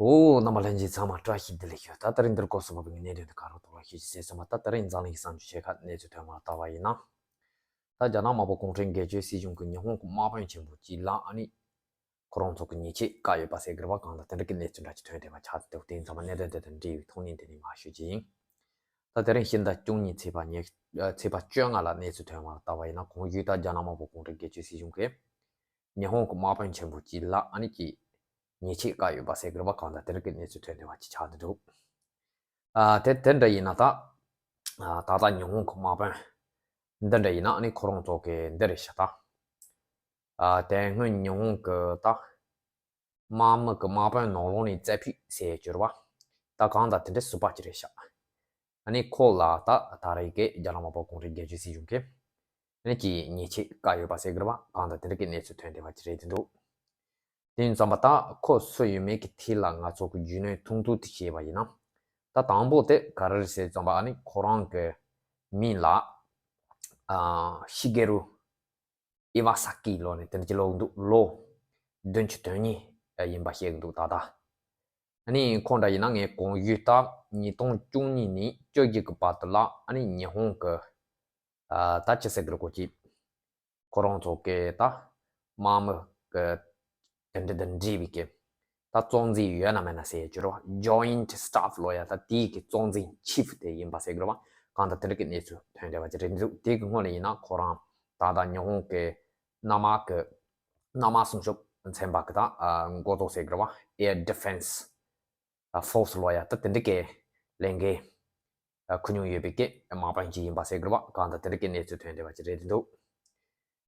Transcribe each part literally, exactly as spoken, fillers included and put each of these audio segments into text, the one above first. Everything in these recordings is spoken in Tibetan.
ཨོ། རྣམ་པ་ལྷན་རྒྱས་ཚང་མ་བཀྲ་ཤིས་བདེ་ལེགས་ཞུ། ད་དེ་རིང་འདིར་སྐོར་གསུམ་པ་གི་གནད་དོན་དེ་ག་རོ་ཐོག་ལ་ཤེས་ཅི་ཟེར་ཙམ་པ། ད་དེ་རིང་འཛམ་གླིང་གི་གསར་འགྱུར་ཆེ་ཁག་གནས་ཚུལ་ཐོན་པ་ལ་ལྟ་བ་ཡིན་ན། ད་རྒྱ་ནག་དམར་པོ་གུང་ཁྲན་སྒེར་གཅོད་སྲིད་གཞུང་གིས་ཉི་ཧོང་གི་དམག་དཔོན་ཆེན་པོ་གཅིག་ལ་ཨ་ནི་ཁོ་རང་ཚོ་གི་ཉེས་ཆད་བཀལ་ཡོད་པ་ཟེར་གི་རེད་པ། གང་ལྟར་དེ་འདྲ་གི་གནས་ཚུལ་འདྲ་ཅིག་ཐོན་བསྡད་པ་ཆགས་འདུག་དེ་ཡིན་ཙང་མ་གནད་དོན་དེ་དང་འབྲེལ་བའི་ཐོག་ནས་དེ་ནས་མར་ཞུ་རྒྱུ་ཡིན། ད་དེ་རིང་ཕྱི་ཟླ་བཅུ་གཉིས་ཚེས་པ་ཉེ་ཚེས་པ་བཅོ་ལྔ་ལ་གནས་ཚུལ་ཐོན་པ་ལ་ལྟ་བ་ཡིན་ན། གོང་ཞུས་ལྟར་རྒྱ་ནག་དམར་པོ་གུང་ཁྲན་སྒེར་གཅོད་སྲིད་གཞུང་གིས་ཉི་ཧོང་གི་དམག་དཔོན་ཆེན་པོ་གཅིག་ལ་ཨ་ནི་གི་ཉེས་ཆད་བཀལ་ཡོད་པ་ཟེར་གི་རེད་པ། གང་ལྟར་དེ་འདྲ་གི་གནས་ཚུལ་ཐོན་བསྡད་པ་ཅིག་ཆགས་བསྡད་འདུག་ཨ་དེ་དེ་འདྲ་ཡིན་ན་ད། ཨ་ད་ལྟ་ཉི་ཧོང་གི་དམག་དཔོན་འདི་འདྲ་ཡིན་ན་ཨ་ནི་ཁོ་རང་ཚོ་གི་འདི་རེད་ཤག་ད། ཨ་དེ་སྔོན་ཉི་ཧོང་གི་ད་དམག་མི་གི་དམག་དཔོན་ནང་ལོགས་ནས་རྩེ་ཕུད་ཟེར་གྱུར་པ། ད་གང་ལྟར་དེ་འདྲ་ཟུར་པ་ཅིག་རེད་ཤག་ཨ་ནི་ཁོ་ལ་ད་ད་རེས་ཀྱི་རྒྱ་ནག་དམར་པོ་གུང་ཁྲན་སྒེར་གཅོད་སྲིད་གཞུང་གིས་ཨ་ནི་གི་ཉེས་ཆད་བཀལ་ཡོད་པ་ཟེར་གི་རེད་པ། གང་ལྟར་དེ་འདྲ་གི་གནས་ཚུལ་ཐོན་བསྡད་པ་ཅིག་རེད་འདུག་དེ་ཡིན་ཙམ་པ་ད་ཁོ་སུ་ཡིན་མིན་གྱི་ཐད་ལ་ང་ཚོ་གི་རྒྱུས་ལོན་ཐུང་ཐུང་དེ་བྱས་པ་ཡིན་ན། ད་དང་པོ་དེ་ག་རེ་རེད་ཟེར་ཙམ་པ་ཨ་ནི་ཁོ་རང་གི་མིང་ལ་ཨ་ཤི་གེ་རུ་ཨི་ཝ་ས་ཀི་ལོ་ནས་དེ་འདྲ་ཅིག་ལོ་འདུག་ལོ་བདུན་ཅུ་དོན་གཉིས་ཡིན་པ་བཤད་གི་འདུག་ད་ལྟ། ཨ་ནི་ཁོ་འདྲ་ཡིན་ན་ངས་གོང་ཞུས་ལྟར་ཉིས་སྟོང་བཅུ་གཉིས་ནས་བཅོ་བརྒྱད་ཀྱི་བར་དུ་ལ་ཨ་ནི་ཉི་ཧོང་གི་ཨ་ད་ཅི་ཟེར་གི་རེད་གོ་ཅི། ཁོ་རང་ཚོ་གི་ད་དམག་མི་གི་དེ་འདྲ་དང་འབྲེལ་བའི་གི་ད་གཙོ་འཛིན་ཡོད་ན་མེད་ན་ཟེར་གྱི་རེད་པ། Joint Staff ལོ་ཡ་ད་དེའི་གི་གཙོ་འཛིན་ཆིབ་དེ་ཡིན་པ་ཟེར་གི་རེད་པ། གང་ལྟར་དེ་འདྲ་གི་གནས་ཚུལ་ཐོན་བསྡད་པ་ཅིག་རེད་འདུག་དེ་གི་སྔོན་ལ་ཡིན་ན་ཁོ་རང་ད་ལྟ་ཉི་ཧོང་གི་གནམ་དམག་གི་གནམ་དམག་སྲུང་སྐྱོབ་ཚན་པ་གི་ད་འགོ་གཙོ་ཟེར་གི་རེད་པ། Air Defense Force ལོ་ཡ་ད་དེ་འདྲ་གི་ལས་འགན་ཁུར་མྱོང་ཡོད་པའི་གི་དམག་དཔོན་ཅིག་ཡིན་པ་ཟེར་གི་རེད་པ། གང་ལྟར་དེ་འདྲ་གི་གནས་ཚུལ་ཐོན་བསྡད་པ་ཅིག་རེད་འདུག་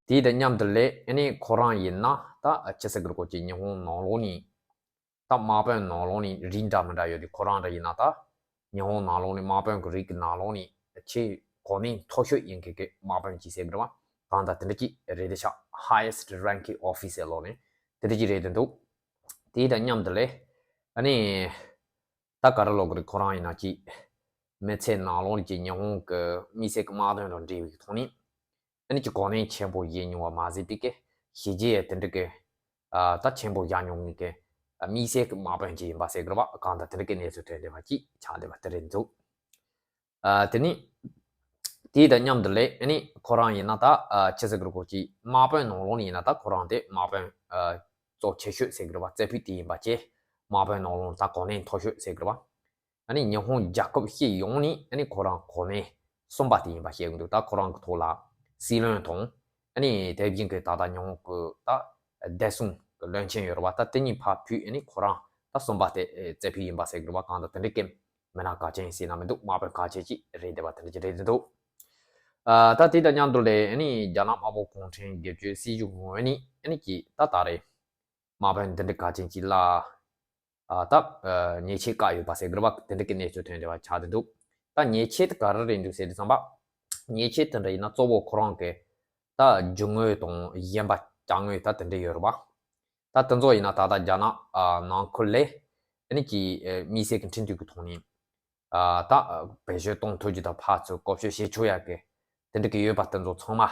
དེ་དང་མཉམ་དུ་ལས་ཨ་ནི་ཁོ་རང་ཡིན་ན་ད་ཅི་ཟེར་གི་རེད་གོ་ཅི། ཉི་ཧོང་ནང་ལོགས་ནས་ད་དམག་དཔོན་ནང་ལོགས་ནས་རིགས་འདྲ་མི་འདྲ་ཡོད་དེ། ཁོ་རང་འདྲ་ཡིན་ན་ད་ཉི་ཧོང་ནང་ལོགས་ནས་དམག་དཔོན་གི་རིགས་ཀྱི་ནང་ལོགས་ནས་ཆེས་གོ་གནས་མཐོ་ཤོས་ཡིན་མཁན་གི་དམག་དཔོན་ཅིག་ཟེར་གི་རེད་པ། གང་ལྟར་དེ་འདྲ་ཅིག་རེད་དེ་ཤག Highest ranking officer ལོ་ནས་དེ་འདྲ་ཅིག་རེད་དེ་འདུག་དེ་དང་མཉམ་དུ་ལས་ཨ་ནི་ད་ག་རེ་ལབ་དགོས་རེད། ཁོ་རང་ཡིན་ན་ཅིག་མི་ཚེ་ནང་ལོགས་ཀྱི་ཉི་ཧོང་གི་དམིགས་བསལ་གྱི་དམག་དོན་དང་འབྲེལ་བའི་ཐོག་ནས་ཨ་ནི་ཅིག་གོ་གནས་ཆེན་པོ་བཞེས་མྱོང་བ་མ་ཟད་པའི་གི་བྱས་རྗེས་དེ་འདྲ་གི་ཨ་ད་ཆེན་པོ་བཞག་མྱོང་མཁན་གི་དམིགས་བསལ་གྱི་དམག་དཔོན་ཅིག་ཡིན་པ་ཟེར་གི་རེད་པ། གང་ལྟར་དེ་འདྲ་གི་གནས་ཚུལ་ཐོན་བསྡད་པ་ཅིག་ཆགས་བསྡད་པ་དེ་རེད་འདུག་ཨ་དེ་ནི་དེ་དང་མཉམ་དུ་ལས་ཨ་ནི་ཁོ་རང་ཡིན་ན་ད་ཨ་ཅི་ཟེར་གི་རེད་གོ་ཅི། དམག་དཔོན་ནང་ལོགས་ནས་ཡིན་ན་ད་ཁོ་རང་དེ་དམག་དཔོན་ཨ་གཙོ་ཆེ་ཤོས་ཟེར་གི་རེད་པ། རྩེ་ཕུད་དེ་ཡིན་པ་བྱས་དམག་དཔོན་ནང་ལོགས་ནས་ད་གོ་གནས་མཐོ་ཤོས་ཟེར་གི་རེད་པ། ཨ་ནི་ཉི་ཧོང་རྒྱལ་ཁབ་སྤྱི་ཡོངས་ནས་ཨ་ནི་ཁོ་རང་གོ་གནས་གསུམ་པ་དེ་ཡིན་པ་བཤད་གི་འདུག་ད་ཁོ་རང་གི་ཐོག་ལ་སྲིད་བློན་དང་ཨ་ནི་དེ་བཞིན་གི་ད་ལྟ་ཉི་ཧོང་གི་ད་བདེ་སྲུང་གི་བློན་ཆེན་ཡོད་རེད་པ། ད་དེ་གཉིས་ཕར་ཕུད་ཨ་ནི་ཁོ་རང་ད་གསུམ་པ་དེ་རྩེ་ཕུད་ཡིན་པ་ཟེར་གི་རེད་པ། གང་ལྟར་དེ་འདྲ་གི་མི་སྣ་གལ་ཆེན་ཟེར་ན་མི་འདུག་དམག་དཔོན་གལ་ཆེ་ཅིག་རེད་བསྡད་པ་དེ་འདྲ་ཅིག་རེད་བསྡད་འདུག་ཨ་ད་དེ་དང་མཉམ་དུ་ལས་ཨ་ནི་རྒྱ་ནག་དམར་པོ་གུང་ཁྲན་སྒེར་གཅོད་སྲིད་གཞུང་ངོས་ནས་ཨ་ནི་གི་ད་ད་རེས་དམག་དཔོན་འདི་འདྲ་གལ་ཆེན་ཅིག་ལ་ཨ་ད་ཨ་ཉེས་ཆད་བཀལ་ཡོད་པ་ཟེར་གི་རེད་པ། དེ་འདྲ་གི་གནས་ཚུལ་ཐོན་བསྡད་པ་ཆགས་བསྡད་འདུག་ད་ཉེས་ཆད་དེ་ག་རེ་རེད་འདུག་ཟེར་དུས་ཙམ་པ། ཉེས་ཆད་དེ་འདྲ་ཡིན་ན་གཙོ་བོ་ཁོ་རང་གི་ད་རྒྱུ་དངོས་དང་གཞན་པ་ཅ་དངོས་ད་དེ་འདྲ་ཡོད་རེད་པ། ད་དེ་ཚོ་ཡིན་ན་ད་ལྟ་རྒྱ་ནག་ཨ་ནང་ཁུལ་ལས་ཨ་ནི་གི་ཨ་དམིགས་བསལ་གྱི་ཁྲིམས་མཐུན་གྱི་ཐོག་ནས་ཨ་ད་ཨ་བེད་སྤྱོད་གཏོང་ཐུབ་རྒྱུ་དང་ཕར་ཚུར་བཀོལ་སྤྱོད་བྱེད་ཆོག་ཡག་གི་དེ་འདྲ་གི་ཡོད་པ་དེ་ཚོ་ཚང་མ་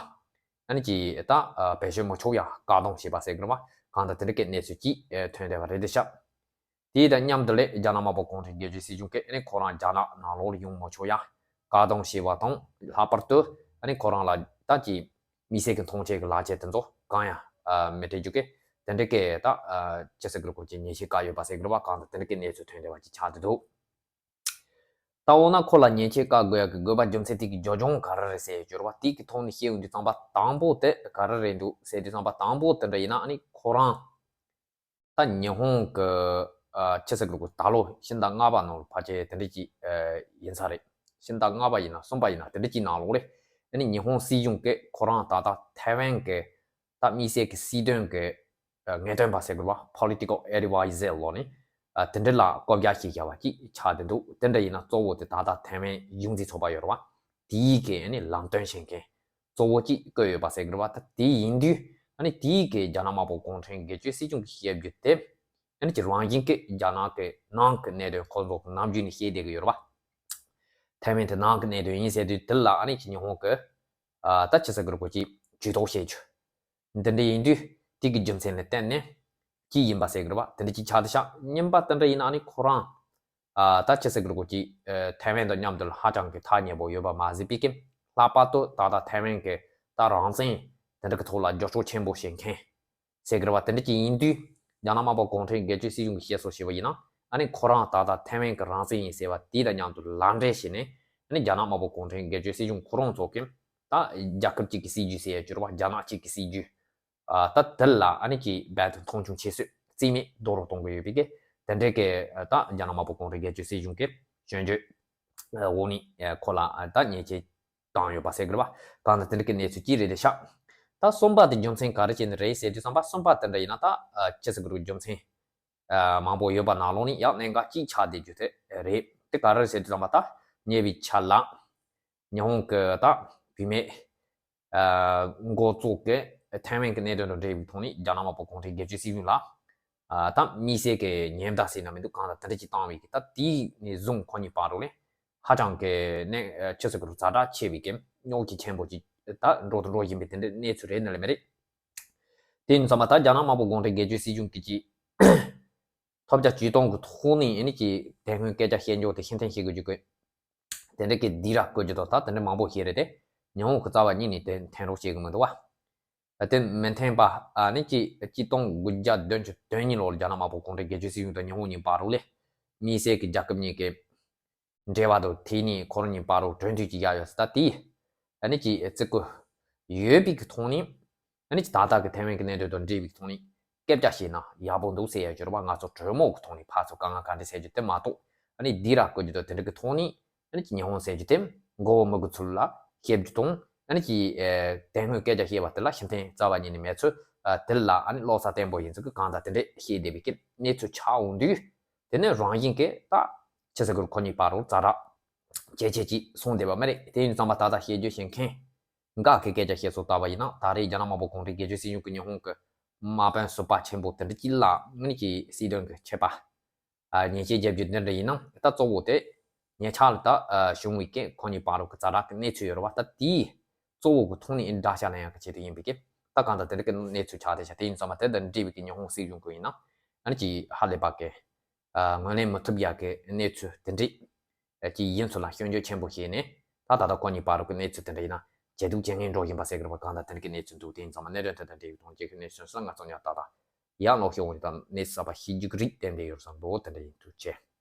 ཨ་ནི་གི་ད་ཨ་བེད་སྤྱོད་མི་ཆོག་ཡག་བཀག་སྡོམ་བྱས་པ་ཟེར་གི་རེད་པ། གང་ལྟར་དེ་འདྲ་གི་གནས་ཚུལ་ཅིག་ཨ་ཐོན་བསྡད་པ་རེད་དེ་ཤག་དེ་དང་མཉམ་དུ་ལས་རྒྱ་ནག་དམར་པོ་གུང་ཁྲན་སྒེར་གཅོད་སྲིད་གཞུང་གིས་ཨ་ནི་ཁོ་རང་རྒྱ་ནག་ནང་ལོགས་ལ་ཡོང་མི་ཆོག་ཡག་བཀག་སྡོམ་བྱས་པ་དང་ལྷག་པར་དུ་ཨ་ནི་ཁོ་རང་ལ་ད་ཀྱི་དམིགས་བསལ་གྱི་མཐོང་ཆེན་གྱི་ལག་ཆས་དེ་ཚོ་གང་ཡང་ཨ་མི་སྤྲད་རྒྱུ་གི་དེ་འདྲ་གི་ད་ཨ་ཅི་ཟེར་གི་རེད་གོ་ཅི། ཉེས་ཆད་བཀལ་ཡོད་པ་ཟེར་གི་རེད་པ། གང་ལྟར་དེ་འདྲ་གི་གནས་ཚུལ་ཐོན་བསྡད་པ་ཅིག་ཆགས་བསྡད་འདུག་ད་འོ་ན་ཁོ་ལ་ཉེས་ཆད་བཀལ་དགོས་ཡག་གི་དགོས་པ་རྒྱུ་མཚན་དེ་གི་རྒྱུ་རྐྱེན་ག་རེ་རེད་ཟེར་གྱི་རེད་པ། དེ་གི་ཐོག་ནས་བཤད་ཡོང་དུས་ཙམ་པ་དང་པོ་དེ་ག་རེ་རེད་འདུག་ཟེར་དུས་ཙམ་པ། དང་པོ་དེ་འདྲ་ཡིན་ན་ཨ་ནི་ཁོ་རང་ད་ཉི་ཧོང་གི་ཨ་ཅི་ཟེར་གི་རེད་གོ། ད་ལོ་ཕྱི་ཟླ་ལྔ་པ་ནང་ལ་ཕལ་ཆེར་དེ་འདྲ་ཅིག་ཨ་ཡིན་ས་རེད། ཕྱི་ཟླ་ལྔ་པ་ཡིན་ན་གསུམ་པ་ཡིན་ན་དེ་འདྲ་ཅིག་ནང་ལོགས་ལས་ཨ་ནི་ཉི་ཧོང་སྲིད་གཞུང་གིས་ཁོ་རང་ད་ལྟ་ཐའེ་ཝན་གི་ད་དམིགས་བསལ་གྱི་སྲིད་དོན་གྱི་ཨ་ངེས་སྟོན་པ་ཟེར་དགོས་པ། Political Advisor ལོ་ནི་ཨ་དེ་འདྲ་ལ་བསྐོ་བཞག་བྱས་བཞག་པ་ཅིག་ཆགས་བསྡད་འདུག་དེ་འདྲ་ཡིན་ན་གཙོ་བོ་དེ་ད་ལྟ་ཐའེ་ཝན་གཞུང་འཛིན་ཚོགས་པ་ཡོད་རེད་པ། དེའི་གི་ཨ་ནི་ལམ་སྟོན་བྱེད་མཁན་གཙོ་བོ་གཅིག་བསྐོས་ཡོད་པ་ཟེར་གི་རེད་པ། ད་དེ་ཡིན་དུས་ཨ་ནི་དེའི་གི་རྒྱ་ནག་དམར་པོ་གུང་ཁྲན་སྒེར་གཅོད་སྲིད་གཞུང་གི་བཤད་རྒྱུ་དེ་ཨ་ནི་ཅིག་རང་བཞིན་གྱི་རྒྱ་ནག་གི་ནང་གི་གནད་དོན་ཁོ་ཚོ་གི་ནམ་རྒྱུན་ནས་བཤད་བསྡད་གི་ཡོད་རེད་པ། ཐའེ་ཝན་དེ་ནང་གི་གནད་དོན་ཡིན་ཟེར་དུས་དེ་ལ་ཨ་ནི་ཅིག་ཉི་ཧོང་གི་ཨ་ད་ཅི་ཟེར་གི་རེད་གོ་ཅིག་ཇུས་གཏོགས་བྱེད་རྒྱུ། འདི་འདྲ་ཡིན་དུས་དེ་གི་རྒྱུ་མཚན་ལ་བརྟེན་ནས་ གཅིག་ཡིན་པ་ཟེར་གི་རེད་བ། དེ་འདྲ་གཅིག་ཆགས་བསྡད་ཤག་གཉིས་པ་དེ་འདྲ་ཡིན་ན་ཨ་ནི་ཁོ་རང་ཨ་ད་ཅི་ཟེར་གི་རེད་གོ། གཅིག་ཨ་ཐའེ་ཝན་དང་མཉམ་དུ་ཧ་ཅང་གི་ཐག་ཉེ་པོ་ཡོད་པ་མ་ཟད་པའི་གི་ལྷག་པར་དུ་ད་ལྟ་ཐའེ་ཝན་གི་ད་རང་བཙན་དེ་འདྲ་གི་ཐོག་ལ་རྒྱབ་སྐྱོར་ཆེན་པོ་བྱེད་མཁན་ཟེར་གི་རེད་བ། དེ་འདྲ་གཅིག་ཡིན་དུས་རྒྱ་ནག་དམར་པོ་གུང་ཁྲན་སྒེར་གཅོད་སྲིད་གཞུང་གི་བཤད་སྲོལ་བྱས་པ་ཡིན་ན་ཨ་ནི་ཁོ་རང་ད་ལྟ་ཐའེ་ཝན་གི་རང་བཙན་ཡིན་ཟེར་བ་དེ་དང་མཉམ་དུ་ལག་འབྲེལ་བྱས་ནས་ཨ་ནི་རྒྱ་ནག་དམར་པོ་གུང་ཁྲན་སྒེར་གཅོད་སྲིད་གཞུང་ཁོ་རང་ཚོ་གི་ད་རྒྱལ་ཁབ་གཅིག་གི་སྲིད་ཇུས་ཟེར་ཡ་གྱུར་བ། རྒྱ་ནག་གཅིག་གི་སྲིད་ཇུས་ཨ་ད་དེ་ལ་ཨ་ནི་གཅིག་རྦད་དེ་མཐོང་ཆུང་བྱེད་སྲོལ་རྩིས་མེད་རྡོག་རོལ་གཏོང་གི་ཡོད་པའི་གི་དེ་འདྲའི་གི་ད་རྒྱ་ནག་དམར་པོ་གུང་ཁྲན་སྒེར་གཅོད་སྲིད་གཞུང་གི་སྐྱོན་བརྗོད་འོག་ནས་ཁོ་ལ་ད་ཉེས་ཆད་བཏང་ཡོད་པ་ཟེར་གི་རེད་བ། གང་ལྟར་དེ་འདྲ་གི་གནས་ཚུལ་གཅིག་རེད་དེ་ཤག་ད་གསུམ་པ་དེ་རྒྱུ་མཚན་ག་རེ་བྱས་ནས་རེད་ཟེར་དུས་ཙམ་པ། གསུམ་པ་དེ་འདྲ་ཡིན་ན་ད་ཅི་ཟེར་གི་རེད། རྒྱུ་མཚན་མང་པོ་ཡོད་པ་ནང་ལོགས་ནས་ཡང་གནད་འགག་གཅིག་ཆགས་བསྡད་རྒྱུ་དེ་རེད། དེ་ག་རེ་ཟེར་དུས་ཙམ་པ། ད་ཉེ་བའི་ཆར་ལ་ཉི་ཧོང་གི་ད་བུད་མེད་འགོ་གཙོ་གི་ཐའེ་ཝན་གི་གནད་དོན་དང་འབྲེལ་བའི་ཐོག་ནས་རྒྱ་ནག་དམར་པོ་གུང་ཁྲན་སྒེར་གཅོད་སྲིད་གཞུང་ལ་ད་དམིགས་བསལ་གི་ཉེན་བརྡ་ཟེར་ན་མི་འདུག་གང་ལ་དེ་འདྲ་ཅིག་བཏང་བའི་གི་ད་དེ་ནས་བཟུང་ཁོ་གཉིས་བར་དུ་ལས་ཧ་ཅང་གི་ནས་ཅི་ཟེར་གི་རེད། ཛ་དྲག་ཆེ་བའི་གི་རྙོག་དྲ་ཆེན་པོ་ཅིག་ད་འགྲོ་དང་འགྲོ་བཞིན་པའི་དེ་འདྲའི་གནས་ཚུལ་རེད་ནི་ལས་མ་རེད། དེ་ཡིན་ཙང་མ་ད་རྒྱ་ནག་དམར་པོ་གུང་ཁྲན་སྒེར་གཅོད་སྲིད་གཞུང་གི་ཅིག་ཐོབ་རྒྱ་ཇུས་གཏོང་གི་ཐོག་ནས་ཨ་ནི་ཅིག་དེ་སྔོན་སྐད་ཆ་བཤད་འཇོག་དེ་ཤིན་ཐེན་ཤེས་དགོས་རྒྱུ་དགོས། དེ་འདྲ་གི་སྡིགས་ར་བསྐུལ་རྒྱུ་དང་ད་དེ་འདྲ་མང་པོ་བྱས་རེད་དེ། ཉི་ཧོང་གི་རྩ་བ་ཉིད་ནས་དེ་འཐེན་རོགས་བྱེད་གི་མི་འདུག་བ། དེ་མི་འཐེན་པ་ཨ་ནི་ཅིག་གཅིག་སྟོང་དགུ་བརྒྱ་བདུན་ཅུ་དོན་གཉིས་ལོར་རྒྱ་ནག་དམར་པོ་གུང་ཁྲན་སྒེར་གཅོད་སྲིད་གཞུང་དང་ཉི་ཧོང་གཉིས་བར་དུ་ལས་དམིགས་བསལ་གྱི་རྒྱལ་ཁབ་གཉིས་ཀྱི་འབྲེལ་བ་དང་དེ་ནས་ཁོ་རང་གཉིས་བར་དུ་གྲོས་མཐུན་ཅིག་བཞག་ཡོད་ཟེར། ད་དེ་ཨ་ནི་ཅིག་བརྩི་བཀུར་ཡོད་པའི་གི་ཐོག་ནས་ཨ་ནི་ཅིག་ད་ལྟ་གི་ཐའེ་ཝན་གི་གནད་དོན་དང་འབྲེལ་བའི་གི་ཐོག་ནས་སྐད་ཆ་བཤད་ན་ཡག་པོ་འདུག་ཟེར་ཡ་གྱུར་བ། ང་ཚོ་གྲོས་མོལ་གི་ཐོག་ནས་ཕར་ཚུར་དཀའ་ངལ་ག་འདྲ་སེལ་རྒྱུ་དེ་མ་གཏོགས་ཨ་ནི་སྡིགས་ར་བསྐུལ་རྒྱུ་དང་དེ་འདྲ་གི་ཐོག་ནས་ཨ་ནི་ཅིག་ཉི་ཧོང་ཟེར་རྒྱུ་དེ་མགོ་བོ་མི་དགོས་ཚུལ་ལ་བཤད་རྒྱུ་དང་། ཨ་ནི་ཅིག་ཨེ་དེ་སྔོན་སྐད་ཆ་བཤད་པ་དེ་ལ་ཤིན་ཐེན་རྩ་བ་ཉིད་ནས་མེད་ཚུལ། ཨ་དེ་ལ་ཨ་ནི་བློ་གསལ་བརྟན་པོ་ཡིན་ཚུལ་གྱི་གང་ལྟར་དེ་འདྲས་བཤད་བསྡད་པའི་གི་གནས་ཚུལ་ཆགས་འོང་དུས། དེ་ནི་རང་བཞིན་གྱིས་ད་ཅི་ཟེར་དགོས་རེད། ཁོ་གཉིས་བར་དུ་ཛ་དྲག་ཇེ་ཆེ་ཅིག་སོང་བསྡད་པ་མ་རེད། དེ་ཡིན་ཙང་མ་ད་ལྟ་བཤད་རྒྱུ་བཤད་མཁན་འགའ་གི་སྐད་ཆ་བཤད་སྲོལ་ལྟ་བ་ཡིན་ན། ད་རེས་རྒྱ་ནག་དམར་པོ་གུང་ཁྲན་སྒེར་གཅོད་སྲིད་གཞུང་གི་ཉི་ཧོང་གི་དམག་དཔོན་ཟུར་པ་ཆེན་པོ་དེ་འདྲ་ཅིག་ལ་ཨ་ནི་ཅིག་སྲིད་དོན་གི་ཆད་པ། ཨ་ཉེས་ཆད་བརྒྱབ་རྒྱུ་འདི་འདྲ་ཡིན་ན་ད་གཙོ་བོ་དེ་ཉེ་ཆར་ལ་ད་ཨ་བྱུང་བའི་གི་ཁོ་གཉིས་བར་དུ་གི་ཛ་དྲག་གི་གནས་ཚུལ་ཡོད་རེད་བ། ད་དེའི་གཙོ་བོ་གི་ཐོག་ནས་ཨེ་དགྲ་ཤ་ལེན་ཡག་གི་ཆེད་དུ་ཡིན་པའི་གི་ད་གང་ལྟར་དེ་འདྲ་གི་གནས་ཚུལ་ཆགས་བསྡད་ཤག་དེ་ཡིན་ཙང་མ་དེ་དང་འབྲེལ་བའི་གི་ཉི་ཧོང་སྲིད་གཞུང་གི་ཡིན་ན་ཨ་ནི་ཅིག་ཧ་ལས་པ་གི་ཨ་ངོས་ལེན་མི་ཐུབ་ཡག་གི་གནས་ཚུལ་དེ་འདྲ་ཅིག་ཡིན་ཚུལ་ལ་སྐྱོན་བརྗོད་ཆེན་པོ་བྱས་ནས། ད་ད་ལྟ་ཁོ་གཉིས་བར་དུ་གི་གནས་ཚུལ་དེ་འདྲ་ཡིན་ན་ཇེ་སྡུག་ཇེ་ངན་འགྲོ་བཞིན་པ་ཟེར་གི་རེད་བ། གང་ལྟར་དེ་འདྲ་གི་གནས་ཚུལ་འདུག་དེ་ཡིན་ཙང་མ་གནད་དོན་དེ་དང་འབྲེལ་བའི་གཏོང་བྱེད་ཀྱི་གནས་ཚུལ་སོགས་ང་ཚོ་ཉག་ཏག་ཏག་ཡང་ལོག་ཤོག་འོང་དང་གནས་ཚུལ་གསར་པ་ཤེས་རྒྱུ་གི་རིགས་གཏན་འབེབས་ཡོད་བསམ་འདུག་དེ་འདྲ་ཡིན། ཐུགས་རྗེ་ཆེ།